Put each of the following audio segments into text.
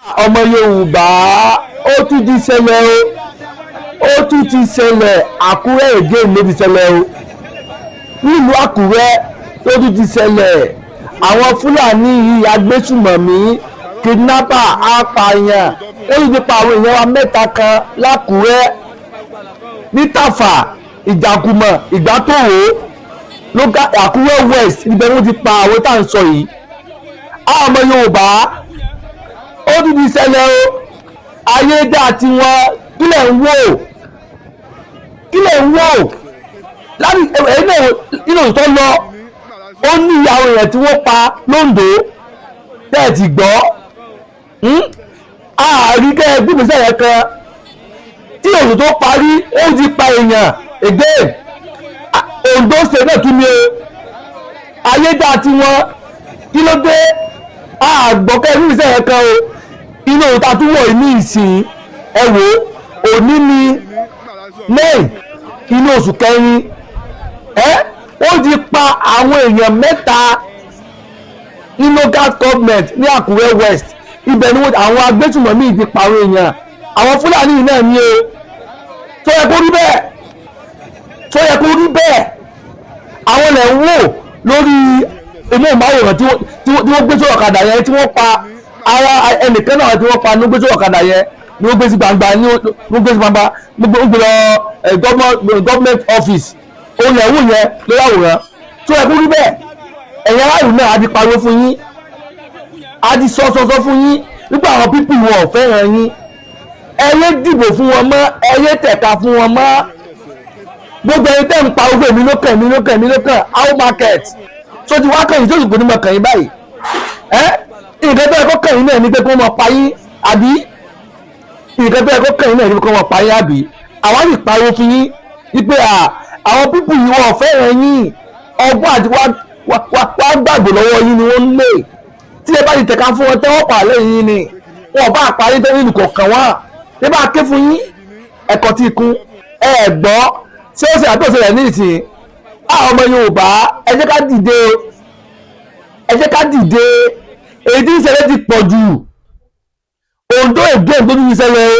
Ọmọ Yorùbá, ó tún ti ṣẹlẹ̀ o, ó tún ti ṣẹlẹ̀. Àkúrẹ́ again ló ti ṣẹlẹ̀ o. Nílùú Àkúrẹ́ ló tún ti ṣẹlẹ̀. Àwọn Fúlàní yìí, agbésùmọ̀mí, kidnapper, apààyàn, ó sì ti pa àwọn èèyàn wa mẹ́ta kan lákùrẹ́ ní Tàfà, Ìjàkùmọ̀, Ìgbàtòrò lóga, Àkúrẹ́ West. Ibẹ̀ ni wọ́n ti pa àwọn tá à ń sọ yìí. Àwọn ọmọ Yorùbá, ó tún ti ṣẹlẹ̀ o. Ayédà tiwọn, kílẹ̀ ń wò? Kílẹ̀ ń wò láti ẹ̀yìn náà nínú tó lọ? Ó ní àwọn èèyàn tí wọ́n pa lóńdó tẹ́ ẹ̀ ti gbọ́. Ààrí kẹ́ ẹ gbígbèsè yẹn kan tí oṣù tó parí, ó ti pa èèyàn again. Ondo State náà tún ní o. Ayédà tiwọn, kí ló dé? Àgbọ̀kẹ́ gbígbèsè yẹn kan o. Inú òun ta tún wọ̀ ní ìsìn, ẹ wò ó, òní ní 9 inú oṣù kẹrin. Ẹ ó ti pa àwọn èèyàn mẹ́ta ní local government ní Àkúrẹ́ West. Ibẹ̀ ni àwọn agbésùmọ̀mí ti pa àwọn èèyàn. Àwọn Fúlàní yìí náà ní o. Tó yẹ kó rí bẹ́ẹ̀? Tó yẹ kó rí bẹ́ẹ̀? Àwọn ilẹ̀ ń wò lórí ìmọ̀ọ́máwòrán tí wọ́n gbé sórí ọ̀kadà yẹn tí wọ́n pa. Ara ẹnìkan náà tí wọ́n pa ló gbé sórí ọ̀kadà yẹn, ni wọ́n gbé sí gbangba, ní wọ́n gbé sí gbangba, wọ́n gbé lọ government office. Òun yẹn wò yẹn lórí àwòrán. Tó yẹ kó rí bẹ́ẹ̀? Ẹ̀yin aráàlú náà, a ti pariwo fún yín, a ti sọ sọ sọ fún yín nípa àwọn people wọn ò fẹ́ràn yín. Ẹ yé dìbò fún wọn mọ́, ẹ yé tẹ̀ka fún wọn mọ́. Gbogbo ẹni tẹ́ ń pa owó, èmi ló kàn, èmi ló kàn, èmi ló kàn, how market tó ti wá kàn yín, tó sì kò ní mọ̀ kàn yín báyìí. Ẹ nǹkan tó yẹ kó kàn yín náà ní pé kí wọ́n máa pa yín, àbí? Nǹkan tó yẹ kó kàn yín náà ní pé kí wọ́n máa pa yín, àbí? Àwa sì pariwo fún yín wípé àwọn people yìí, wọ́n fẹ́ràn yín. Ọgbọ́n àti wá gbàgbọ́ lọ́wọ́ yín ni wọ́n ń lè. Tí ẹ bá ti tẹ̀ka fún wọn, tẹ́wọ́ pa lẹ́yìn yín ni wọn bá parí tẹ́lẹ̀ ìlú kọ̀ọ̀kan wá. Ṣé bá ké fún yín ẹ̀kọ́ tí ikún ẹ gbọ́? Ṣé ó ṣe àtúnṣe rẹ̀ ní ìsìn? Àwọn ọmọ Yorùbá, ẹ jẹ́ ká dìde, ẹ jẹ́ ká dìde. Èyí tí ń ṣẹlẹ̀ ti pọ̀ jù. Ondo again tó ti ṣẹlẹ̀ o.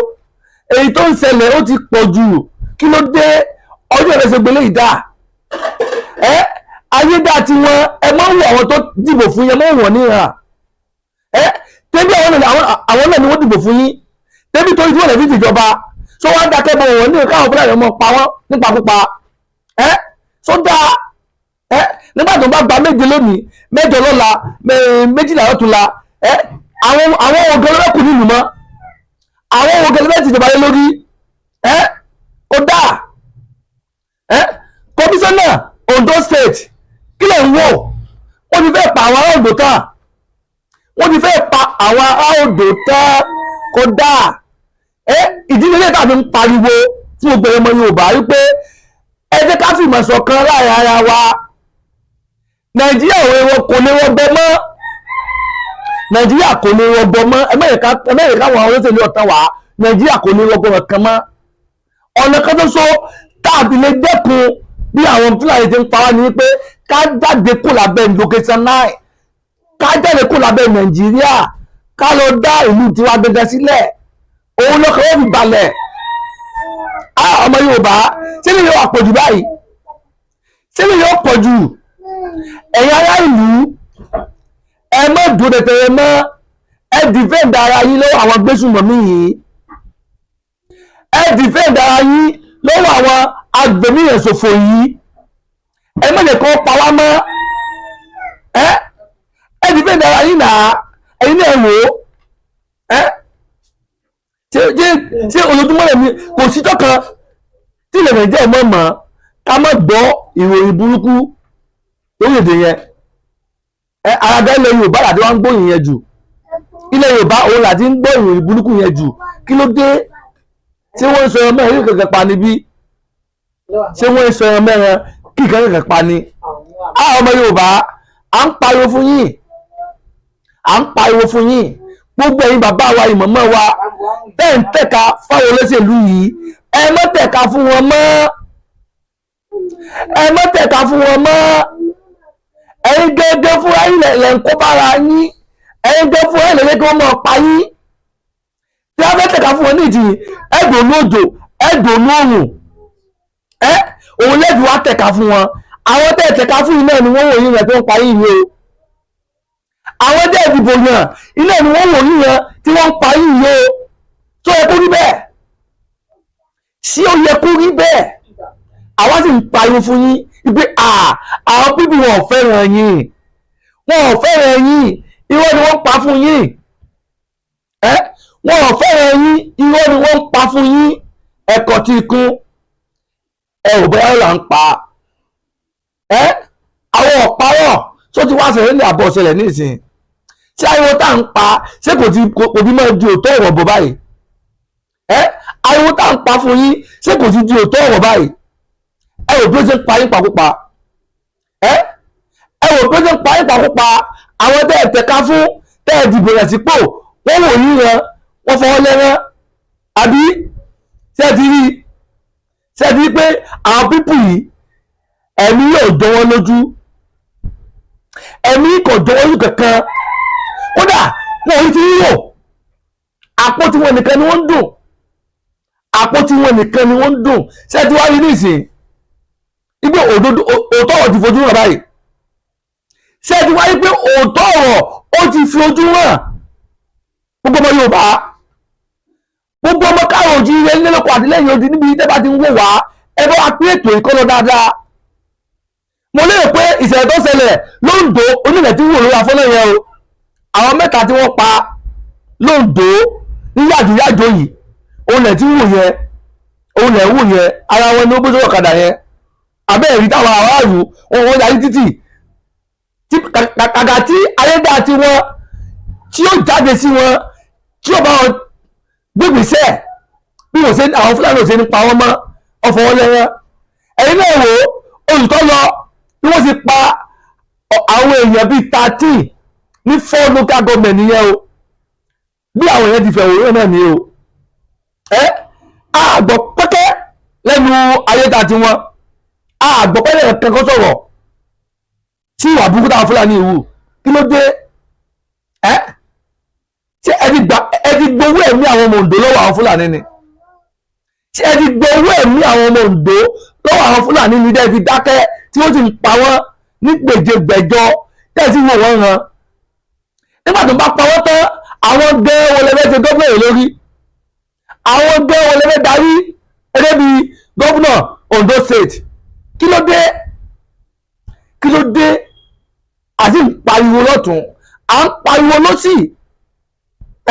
Èyí tó ń ṣẹlẹ̀, ó ti pọ̀ jù. Kí ló dé? Ọjọ́ ìrẹsẹ̀ gbélé ìdá ẹ ayédá tiwọn. Ẹ máa ń wo àwọn tó dìbò fún yín, ẹ máa ń wọ̀n níhà ẹ tẹ́bí. Àwọn náà ni wọ́n dìbò fún yín tẹ́bí, torí tí wọ́n lè fi tìjọba tó wá dákẹ́ bọ̀ wọ́n ní káwọn Fúlàní ọmọ pa wọ́n nípakúpa. Ẹ tó dáa ẹ, nígbà tó bá gba 7 lónìí, 8 lọ́la, 12 lọ́túnla, ẹ àwọn ogun ọlọ́kùn nílùú mọ́, àwọn ogun ọlọ́kùn tìjọba lé lórí. Ẹ kò dáa. Ẹ kọmíṣánná Ondo State, kí lè ń wò? Wọ́n ti fẹ́ pa àwọn ará Ondo tán, wọ́n ti fẹ́ pa àwọn ará Ondo tán. Kò dáa. Ẹ ìdílé ilé tàbí ń pariwo tí mo gbẹ̀rẹ̀ ọmọ Yorùbá wípé ẹ jẹ́ ká fìmọ̀ ṣọ̀kan láàrin ara wa. Nàìjíríà òwe wọn kò lè rọgbọ mọ́, Nàìjíríà kò lè rọgbọ mọ́. Ẹmẹ́rìíkà, àwọn olóṣèlú ọ̀tán wá, Nàìjíríà kò lè rọgbọ kankan mọ́. Ọ̀nà kan tó so tàbí lè dẹ́kun bí àwọn Fúlàní ti ń pa wá ní wípé ká jáde kó lábẹ́ location nine, ká jáde kó lábẹ́ Nàìjíríà, ká lọ dá ìlú tiwa gẹ́gẹ́ sílẹ̀. Òun lọ́kàn wọ́n fi balẹ̀. Ọmọ Yorùbá, ṣé lè yóò pọ̀jù báyìí? Ṣé lè yóò pọ̀jù? Ẹ̀yin ará ìlú, ẹ má dúró tẹ̀tẹ̀rẹ̀ mọ́. Ẹ defend ara yín lọ́wọ́ àwọn gbésùmọ̀mí yìí. Ẹ defend ara yín lọ́wọ́ àwọn agbẹ̀míyàn ṣòfò yìí. Ẹ má jẹ́ kó pa wá mọ́. Ẹ defend ara yín náà. Ẹ̀yin náà wò ó. Ẹ ṣé ojoojúmọ́ rẹ̀ ni kò síjọ́ kan tí ilẹ̀ Nàìjíríà mọ̀ mọ́ ká má gbọ́ ìròyìn burúkú lórílẹ̀‐èdè yẹn? Ẹ àgàgà ilẹ̀ Yorùbá làti wá ń gbóyìn yẹn jù. Ilẹ̀ Yorùbá òun làti ń gbọ́ ìròyìn burúkú yẹn jù. Kí ló dé? Ṣé wọ́n ń sọ ẹran mẹ́rin kí kankan pa ni bí? Ṣé wọ́n ń sọ ẹran mẹ́rin kí kankan pa ni? Àwọn ọmọ Yorùbá, à ń pariwo fún yín, à ń pariwo fún yín. Gbogbo ẹ̀yin bàbá wa, ìmọ̀mọ́ wa, tẹ́ ń tẹ̀ka fáwọn olóṣèlú yìí, ẹ má tẹ̀ka fún wọn mọ́, ẹ má tẹ̀ka fún wọn mọ́. Ẹ̀yin gẹ́gẹ́ fúnra yín lẹ̀ ń kó bára yín. Ẹ̀yin gẹ́gẹ́ fúnra yín lè kí wọ́n máa pa yín. tẹ̀ka fún wọn ní ìjìyìn, ẹ̀dùn ní òjò, ẹ̀dùn ní òrùn, ẹ òun lẹ́bi wá tẹ̀ka fún wọn. Àwọn tẹ̀ tẹ̀ka fún yìí náà ni wọ́n wò yín rẹ̀ tó ń pa yín yìí o. Àwọn tẹ̀ dìbò yàn iná ni wọ́n wò yín yẹn tí wọ́n ń pa yín yìí o. Tó yẹ kó rí bẹ́ẹ̀? Ṣé ó yẹ kó rí bẹ́ẹ̀? Àwa sì ń pariwo fún yín wípé àwọn people wọn ò fẹ́ràn yín, wọn ò fẹ́ràn yín, irọ́ ni wọ́n ń pa fún yín. Ẹ wọn ò fẹ́ràn yín, irọ́ ni wọ́n ń pa fún yín. Ẹ̀kọ́ tí kún ẹ ò bẹ́ẹ̀ là ń pa ẹ. Àwọn ọ̀parọ̀ tó ti wá ṣẹlẹ̀ ní àbọ̀ ṣẹlẹ̀ nísìnyí. Ṣé ariwo tá à ń pa, ṣé kò ti máa di òótọ́ ọ̀rọ̀ bọ̀ báyìí? Ẹ ariwo tá à ń pa fún yín, ṣé kò ti di òótọ́ ọ̀rọ̀ báyìí? Ẹ wò bí ó ṣe ń pa yín pakúpa. Ẹ wò bí ó ṣe ń pa yín pakúpa. Àwọn tẹ́ ẹ tẹ̀ka fún, tẹ́ ẹ dìbò rẹ̀ sípò, wọ́n wò yín ran, wọ́n fọwọ́ lẹ́rán. Àbí ṣé ẹ ti rí? Ṣé ẹ ti rí pé àwọn people yìí, ẹ̀mí yóò jọ wọ́n lójú? Ẹ̀mí kò jọ wọ́n lójú kankan. Kódà wọn ò ti rí rò, àpò tí wọn nìkan ni wọ́n ń dùn, àpò tí wọn nìkan ni wọ́n ń dùn. Ṣé ẹ ti wá rí nísìnyí ibi òdodo, òótọ́ ọ̀rọ̀ ti fojú hàn báyìí? Ṣé ẹ ti wá rí pé òótọ́ ọ̀rọ̀ ó ti fi ojú hàn? Gbogbo ọmọ Yorùbá, gbogbo ọmọ káàrọ̀ òjíire nílòkọ̀ àtìlẹ́yìn odi, níbi tẹ́ bá ti ń wò wá, ẹ bá wa pín ètò ìkọlọ dáadáa. Mo lérò pé ìṣẹ̀lẹ̀ tó ṣẹlẹ̀ lóńdó onílẹ̀ tí wò lórí afọ́nà yẹn o, àwọn mẹ́ta tí wọ́n pa lóńdó ní yàjóyàjó yìí, òun lẹ̀ tí wò yẹn, òun lẹ̀ wò yẹn. Ara wọn ni ó gbé sórí ọ̀kadà yẹn. Abẹ́ ẹ̀rí táwọn aráàlú wọn wọ́n yarí títì tí kàkà tí ayédá tí wọ́n tí ó jáde sí wọn, tí ó bá wọn gbégbèsè bí wọ́n ṣe àwọn Fúlàní ò ṣe ní pa wọ́n mọ́, ọ̀fọ̀ wọn lẹ́yìn. Ẹ̀yin náà wò ó, olùtọ́ lọ bí wọ́n ti pa àwọn èèyàn bíi 13 ní four local government nìyẹn o. Bí àwọn èèyàn ti fẹ̀ wòye náà ni o. Ẹ àgbọ̀ pẹ́kẹ́ lẹ́nu ayéta tiwọn, àgbọ̀ pẹ́kẹ́ kankan sọ̀rọ̀ tí ìwà burúkú táwọn Fúlàní ìwù. Kí ló dé? Ẹ ṣé ẹ ti gbà, ẹ ti gbowó ẹ̀mí àwọn ọmọ Oǹdó lọ́wọ́ àwọn Fúlàní ni? Ṣé ẹ ti gbowó ẹ̀mí àwọn ọmọ Oǹdó lọ́wọ́ àwọn Fúlàní ni dẹ́ fi dákẹ́ tí wọ́n ti ń pa wọ́n ní gbèjègbèjọ, tẹ́ sì wò wọ́n hàn? Nígbà tó bá pa wọ́n tán, àwọn gẹ́ wọlé fẹ́ ṣe gómìnà lórí, àwọn gẹ́ wọlé fẹ́ darí gẹ́gẹ́ bí gómìnà Ondo State. Kí ló dé? Kí ló dé? Àti ń pariwo lọ́tún, à ń pariwo lọ́sì.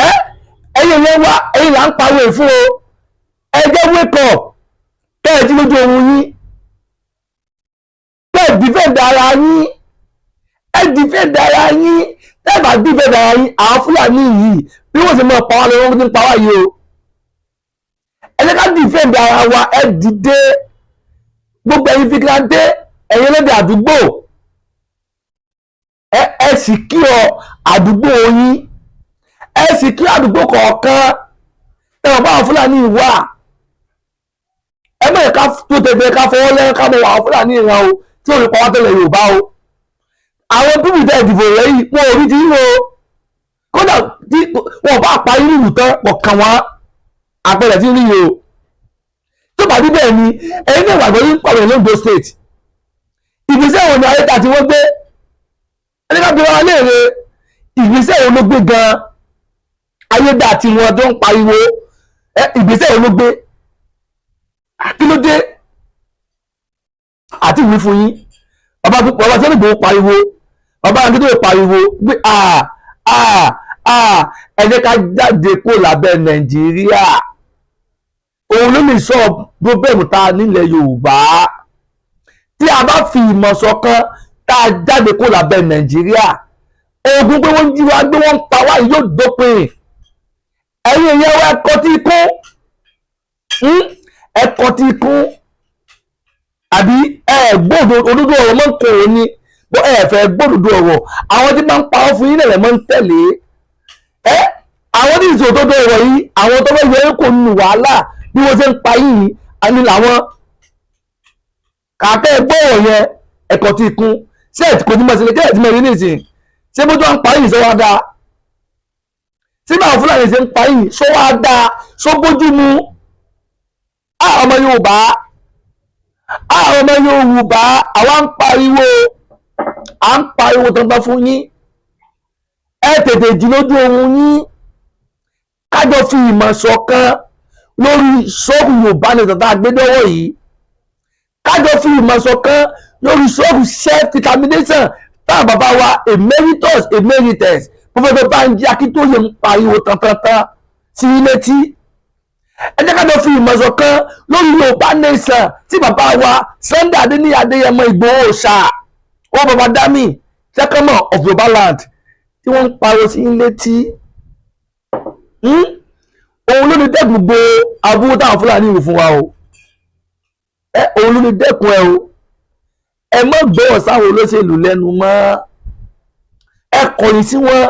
Ẹ ẹ̀yin yẹn wá, ẹ̀yin là ń pariwo ẹ̀ fún o. Ẹ jẹ́ wake up, kẹ́ ẹ jí lójú oorun yín, kẹ́ ẹ defend ara yín, ẹ defend ara yín. Tẹ́ ẹ bá defend ara yín, àwọn Fúlàní yìí, bí wọ́n ṣe máa pa wá lọ́wọ́, wọ́n ti ń pa wá yìí o. Ẹ jẹ́ ká defend ara wa. Ẹ dìde, gbogbo ẹ̀yin vigilante, ẹ̀yin ẹlẹ́dẹ̀ àdúgbò, ẹ sì kí ọ àdúgbò yín, ẹ sì kí àdúgbò kọ̀ọ̀kan. Ẹ wọ́n bá àwọn Fúlàní wà, ẹ mọ̀ ká tó tẹ̀tẹ̀ ká fọwọ́ lẹ́yìn ká mọ̀ àwọn Fúlàní ìran o tí ò ní pa wá tẹ́lẹ̀ Yorùbá o. Àwọn people tẹ́ ìdìbò rẹ̀ yìí, wọn ò rí ti yín o. Kódà tí wọn bá pa irú ìlú tán, kọ̀ọ̀kan wọn àpẹẹrẹ tí ń rí yìí o. Tó bá rí bẹ́ẹ̀ ni, ẹ̀yin náà wà lórí pàrọ̀ l'Ondo State. Ìgbésẹ̀ wo ni ayéta tí wọ́n gbé? Ẹni ká bí wọn léèrè, ìgbésẹ̀ wo ló gbé gan ayédà tí wọn tó ń pariwo? Ìgbésẹ̀ wo ló gbé? Kí ló dé? Àti ìwé fún yín, bàbá bàbá Sunday Igboho pariwo, bàbá Akíntóyè pariwo pé à à à ẹ jẹ́ ká jáde kó lábẹ́ Nàìjíríà. Òun ló lè sọ problem ta nílẹ̀ Yorùbá. Tí a bá fi ìmọ̀ ṣọ̀kan, tá a jáde kó lábẹ́ Nàìjíríà, ogun pé wọ́n ń jí wa gbé, wọ́n ń pa wá yóò dópin. Ẹ̀yin ìyẹn wa, ẹ̀kọ́ tí kún, ẹ̀kọ́ tí kún, àbí ẹ gbọ́dọ̀ òdodo ọ̀rọ̀ mọ́ ń kó o ní bó ẹ fẹ́ gbọ́dọ̀ ọ̀rọ̀. Àwọn tí máa ń pa ọ́ fún yín lẹ̀lẹ̀ máa ń tẹ̀lé ẹ. Àwọn tí ìṣòdodo ọ̀rọ̀ yìí, àwọn tó fẹ́ yọ ẹ́ kò nù wàhálà bí wọ́n ṣe ń pa yìí àní làwọn kàkẹ́ gbọ́ ọ̀rọ̀ yẹn. Ẹ̀kọ́ tí kún ṣé ẹ̀ kò ní mọ̀ sílẹ̀ kí ẹ̀ tí mọ̀ rí nísìnyí? Ṣé bó tó ń pa yìí sọ wá dáa? Tí báwọn Fúlàní ṣe ń pa yìí sọ wá dáa? Só bójú mu? Ọmọ Yorùbá, ọmọ Yorùbá, àwa ń pariwo, à ń pariwo tantan fún yín. Ẹ tètè jí lójú oorun yín, kájọ fi ìmọ̀ ṣọ̀kan lórí sọ́ọ̀bù Yorùbá ní tàtà àgbédọ́wọ́ yìí, kájọ fi ìmọ̀ ṣọ̀kan lórí sọ́ọ̀bù self determination táwọn bàbá wa emeritus emeritus Professor Banji Akíntóyè ń pariwo tantantan sí létí. Ẹ jẹ́ kájọ fi ìmọ̀ ṣọ̀kan lórí Yorùbá nation tí bàbá wa Sunday Adéníyì Adéyẹmọ Ìgbòho ṣá ó bàbá dami second of Yorùbá land tí wọ́n ń pariwo sí létí. Òun ló ní dẹ́kun gbogbo aburú táwọn Fúlàní rò fún wa o. Ẹ òun ló ní dẹ́kun ẹ o. Ẹ má gbọ́rọ̀ sáwọn olóṣèlú lẹ́nu mọ́, ẹ kọ̀yìn sí wọn.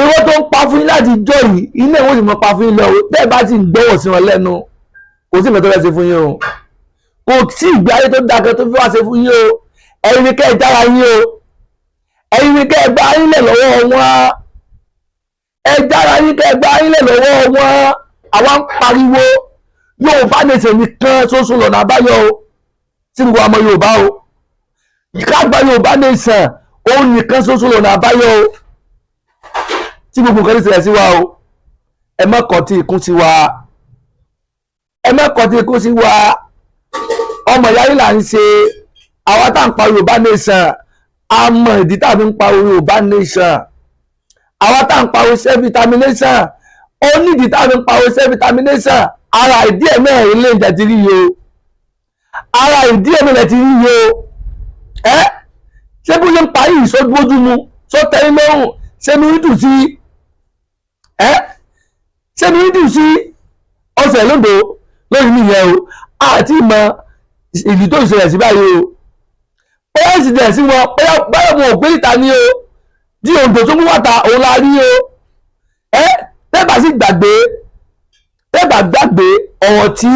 Irọ́ tó ń pa fún yín láti jọ yìí, iná ìwọ́n sì mọ́ pa fún yín lọ o. Tẹ́ ẹ bá ti ń gbọ́rọ̀ sí wọn lẹ́nu, kò sí nǹkan tó fẹ́ ṣe fún yín o. Kò sí ìgbé ayé tó dáa kan tó fi wá ṣe fún yín o. Ẹ̀yin ni kẹ́ ẹ jára yín o. Ẹ̀yin ni kẹ́ ẹ gbá yín lẹ̀ lọ́wọ́ wọn. Ẹ jára yín, kẹ́ ẹ gbá yín lẹ̀ lọ́wọ́ wọn. Àwa ń pariwo, Yorùbá nation nìkan ṣoṣo lọ́nà àbáyọ o tí gbogbo ọmọ Yorùbá o. Ká gba Yorùbá nation, òun nìkan ṣoṣo lọ́nà àbáyọ o tí gbogbo nǹkan ní ṣẹlẹ̀ sí wa o. Ẹ má kọtí ikún sí wa, ẹ má kọtí ikún sí wa. Ọmọ ìyá yìí là ń ṣe. Àwa tá à ń pa Yorùbá nation, a mọ ìdí tá a fi ń pa Yorùbá nation. Àwa tá à ń pariwo self determination, ó nídìí tá a fi ń pariwo self determination. Ara ìdí ẹ̀ mẹ́rin lè jẹ́ ti rí yìí o. Ara ìdí ẹ̀ mẹ́rin ti rí yìí o. Ẹ ṣé bó ṣe ń parí ìsọdúnmójú mu sọ tẹ́yìn lọ́rùn? Ṣé mi rí dùn sí ẹ? Ṣé mi rí dùn sí ọ̀sẹ̀ lóńdó lórí nìyẹn o? Àti ìmọ̀ ìlú tó ìṣẹ̀lẹ̀ sí báyìí o. President sí wọn báyọ̀ wọn ò gbé ìta ní o. Tí Oǹdó tó mú wàtà òun la rí o. Ẹ tẹ́bà sì gbàgbé, tẹ́bà gbàgbé ọ̀rọ̀ tí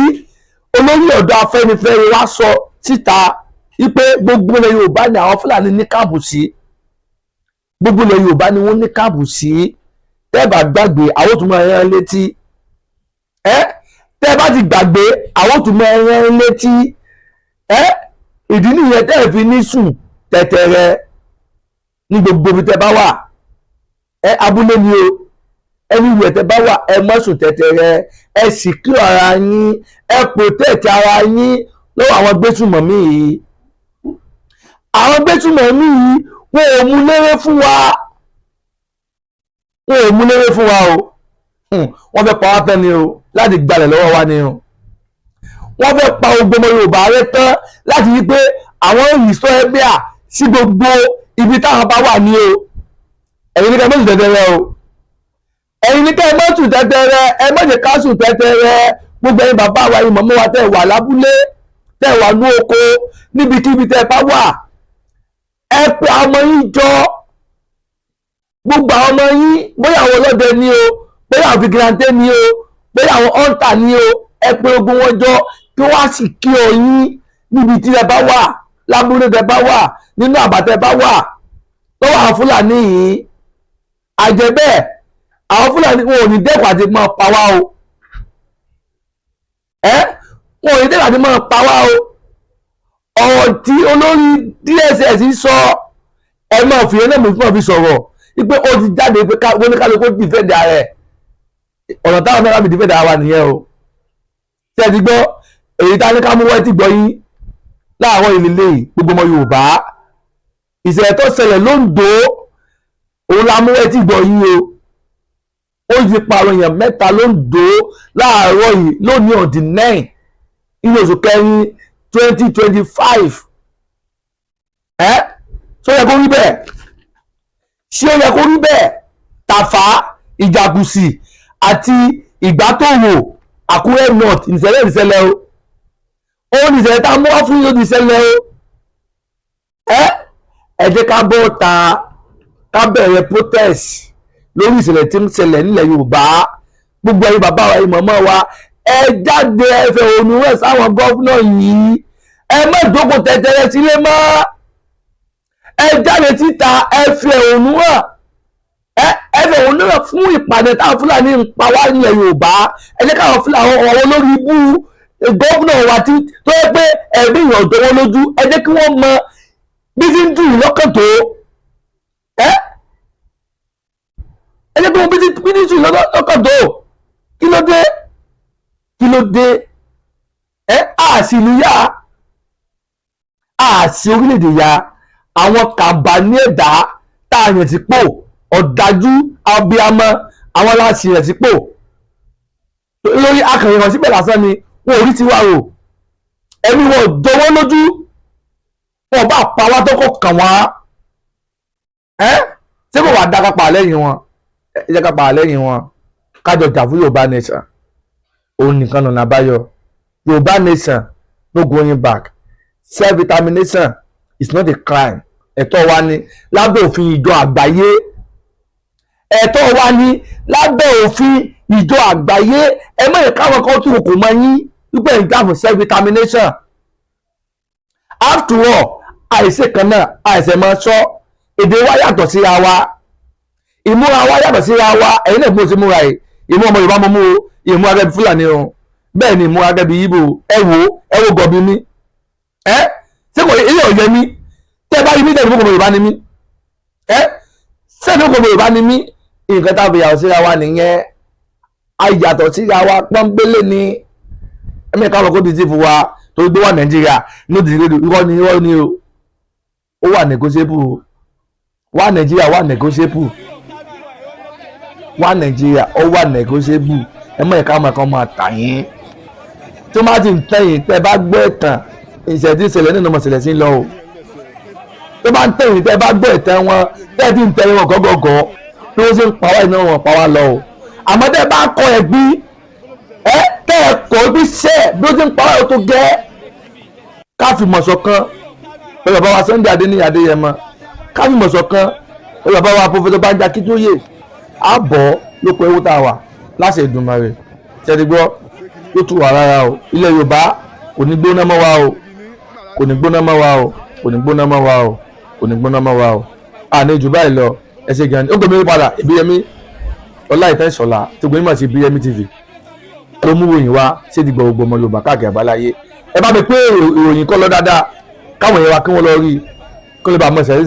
olórí ọ̀dọ́ Afẹ́nifẹ́re wá sọ síta wípé gbogbo ilẹ̀ Yorùbá ni àwọn Fúlàní ní camp sí, gbogbo ilẹ̀ Yorùbá ni wọ́n ní camp sí. Tẹ́bà gbàgbé, àwọn tó máa rán létí. Ẹ tẹ́ bá ti gbàgbé, àwọn tó máa rán létí. Ẹ ìdí nìyẹn tẹ́ ẹ fi ní sùn tẹ̀tẹ̀rẹ̀ ní gbogbo ibi tẹ́ bá wà. Ẹ abúlé ni o, anywhere tẹ́ bá wà, ẹ má sùn tẹ̀tẹ̀rẹ̀. Ẹ secure ara yín, ẹ protect ara yín lọ́wọ́ àwọn gbésùmọ̀mí yìí. Àwọn gbésùmọ̀mí yìí, wọn ò mú léré fún wa, wọn ò mú léré fún wa o. Wọ́n fẹ́ pa wá tán ni o, láti gbalẹ̀ lọ́wọ́ wa ni o. Wọ́n fẹ́ pa gbogbo ọmọ Yorùbá rẹ tán láti rí pé àwọn restore ẹgbẹ́ à sí gbogbo ibi táwọn bá wà ní o. Ẹ̀yin ní ká má sùn tẹ́tẹ́rẹ́ o. Ẹ̀yin ní ká má sùn tẹ́tẹ́rẹ́. Ẹ má jẹ́ ká sùn tẹ́tẹ́rẹ́. Gbogbo ẹ̀yin bàbá wa, ẹ̀yin màmá wa tẹ́ wà lábúlé, tẹ́ wà ní oko, níbikíbi tẹ́ bá wà, ẹ pè àwọn ọmọ yín jọ. Gbogbo àwọn ọmọ yín, bóyá àwọn ọlọ́dẹ ni o, bóyá àwọn vigilante ni o, bóyá àwọn hunter ni o, ẹ pè ogun wọn jọ kí wọ́n á sì kí ọ yín níbi tí ẹ bá wà, lábúlé tẹ́ bá wà, nínú àbàtẹ bá wà, lọ́wọ́ àwọn Fúlàní yìí. Àjẹ́ bẹ́ẹ̀, àwọn Fúlàní wọn ò ní dẹ́kun àti máa pa wá o. Ẹ wọn ò ní dẹ́kun àti máa pa wá o. Ọ̀rọ̀ tí olórí DSS sọ, ẹ máa fi ẹ náà mọ̀ fi sọ̀rọ̀ wípé ó ti jáde pé wọ́n ní kálukú defend ara ẹ̀. Ọ̀nà táwọn náà fi defend ara wa nìyẹn o. Ṣé ẹ ti gbọ́ èyí tá a ní ká mú wọ́n ti gbọ́ yín láàárọ̀ ìlélẹ́ yìí? Gbogbo ọmọ Yorùbá, ìṣẹ̀lẹ̀ tó ṣẹlẹ̀ lóńdó, òun la mú wọ́n ti gbọ́ yín o. Ó ti pa àwọn èèyàn mẹ́ta lóńdó láàárọ̀ yìí, lónìí on the 9 inú oṣù kẹrin 2025. Ẹ ṣó yẹ kó rí bẹ́ẹ̀? Ṣé ó yẹ kó rí bẹ́ẹ̀? Tàfà, Ìjàkùsì àti Ìgbàtòrò, Àkúrẹ́ North, ìṣẹ̀lẹ̀ ìṣẹ̀lẹ̀ o. Òun ìṣẹ̀lẹ̀ tá a mú wá fún yín ló ti ṣẹlẹ̀ o. Ẹ jẹ́ ká bọ́ ta, ká bẹ̀rẹ̀ protest lórí ìṣẹ̀lẹ̀ tí ń ṣẹlẹ̀ nílẹ̀ Yorùbá. Gbogbo ẹ̀yin bàbá wa, ẹ̀yin màmá wa, ẹ jáde, ẹ fẹ̀hónú hàn sáwọn governor yìí. Ẹ má jókòó tẹ̀tẹ̀rẹ̀ sílé mọ́. Ẹ jáde síta, ẹ fi ẹ̀hónú hàn. Ẹ fẹ̀hónú hàn fún ìpàdé táwọn Fúlàní ń pa wá nílẹ̀ Yorùbá. Ẹ jẹ́ káwọn Fúlàní, àwọn olórí ibú gómìnà wa tí tó yẹ pé ẹ̀mí èèyàn jọ wọ́n lójú, ẹ jẹ́ kí wọ́n mọ bí ti ń dùn yín lọ́kàn tó. Ẹ jẹ́ kí wọ́n bí ti ń dùn yín lọ́kàn tó. Kí ló dé? Kí ló dé? Ẹ àṣìlú yá, àṣì orílẹ̀-èdè ya. Àwọn kàǹbà ní ẹ̀dá tá a yàn sípò, ọ̀dájú abiyamọ, àwọn aláṣẹ yàn sípò lórí akànyìn hàn síbẹ̀ lásán ni. Wọn ò rí tiwa rò, ẹ̀mí wọn ò jọ wọ́n lójú. Wọn bá pa wá tó kọ̀ kàn wá. Ẹ́ ṣé kò wá dá kápá lẹ́yìn wọn? Ẹ jẹ́ ká pa lẹ́yìn wọn, kájọ jà fún Yorùbá nation. Òun nìkan lọ́nà àbáyọ. Yorùbá nation, no going back. Self-determination is not a crime. Ẹ̀tọ́ wa ni lábẹ́ òfin ìjọ àgbáyé. Ẹ̀tọ́ wa ni lábẹ́ òfin ìjọ àgbáyé. Ẹ má yẹ káwọn kan tún kò mọ yín wípé ń jà fún self-determination. After all, àìsè kan náà, àìsè máa sọ èdè wa yàtọ̀ síra wa, ìmúra wa yàtọ̀ síra wa. Ẹ̀yin náà bí mo ti múra yìí, ìmú ọmọ Yorùbá mo mú o, ìmúra gẹ́gẹ́ bí Fúlàní o, bẹ́ẹ̀ ni ìmúra gẹ́gẹ́ bí Ìgbò. Ẹ wò ó, ẹ wo gọ̀bí mi. Ẹ ṣé kò ilé ọ̀yẹ́ mi? Tẹ́ ẹ bá rí mi, tẹ̀lé ọmọ Yorùbá ni mí. Ẹ sẹ́ni ọmọ Yorùbá ni mí. Nǹkan tá a fi yàtọ̀ síra wa nìyẹn. A yàtọ̀ síra wa pọ́nbélé ni. Ẹ̀mí káwọn kó di fún wa torí pé wà Nàìjíríà ní òdì. Irọ́ ni, irọ́ ni o. Ó wà negotiable o. Wà Nàìjíríà wà negotiable. Wà Nàìjíríà, ó wà negotiable. Ẹ mọ̀ ẹ̀ka ọmọ kan máa tà yín tí wọ́n bá ti ń tẹ̀yìn. Tẹ́ bá gbọ́ ẹ̀tàn ìṣẹ̀lẹ̀ tí ìṣẹ̀lẹ̀ nínú ọmọ ìṣẹ̀lẹ̀ sí ń lọ o. Tó bá ń tẹ̀yìn, tẹ́ bá gbọ́ ẹ̀tàn wọn, tẹ́ ti ń tẹ̀yìn wọn gọ́gọ́gọ́ bí wọ́n ṣe ń pa wá, iná wọn pa wá lọ o. Àmọ́ tẹ́ bá kọ ẹ̀gbin, ẹ tẹ́ ẹ kọ́ ibi iṣẹ́ bí ó ti ń pa wá tó gẹ́, ká fi mọ̀ ṣọ̀kan pẹ̀lú bàbá wa Sunday Adéníyì Adéyẹmọ, ká fi mọ̀ ṣọ̀kan pẹ̀lú bàbá wa Professor Banji Akíntóyè, àbọ̀ ló pé ewu tá a wà láṣẹ Èdùmàrè. Ṣẹ́ni gbọ́ yóò tù wá rárá o. Ilẹ̀ Yorùbá kò ní gbóná mọ́ wa o, kò ní gbóná mọ́ wa o, kò ní gbóná mọ́ wa o, kò ní gbóná mọ́ wa o. Àní jù báyìí lọ. Ẹ ṣe gan ni. Ó gbẹmí padà, Ìbíyẹmí Ọlá Ìtàn Ìṣọ̀lá tí gbẹmí mọ̀ sí Ìbíyẹmí TV ló mú ròyìn wá sí ti gbogbo ọmọ Yorùbá káàkiri àbáláyé. Ẹ bá mi pé ìròyìn kọ́ lọ dáadáa, káwọn èèyàn wa kí wọ́n lọ rí, kí wọ́n lè bá mọ ìṣẹ̀lẹ̀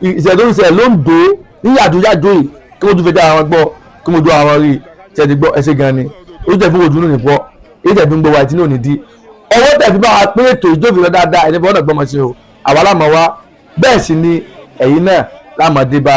ìṣẹ̀lẹ̀ tó ń ṣẹlẹ̀ lóńdó ní yàjóyàjó yìí, kí wọ́n tún fẹ́ dára wọn gbọ́, kí wọ́n dún àwọn rí ṣe gbọ́. Ẹ ṣe gan ni. Ó jẹ́ fún ojú nínú ìpọ́ èyí tẹ̀ fi ń gbọ́ wa ìtí ní òní di ọwọ́ tẹ̀ fi bá wa pé ètò ìjófin lọ dáadáa. Ẹni bọ́ọ̀nà gbọ́mọ sí o, àwa lámọ̀ wá, bẹ́ẹ̀ sì ni ẹ̀yin náà lámọ̀ dé bá.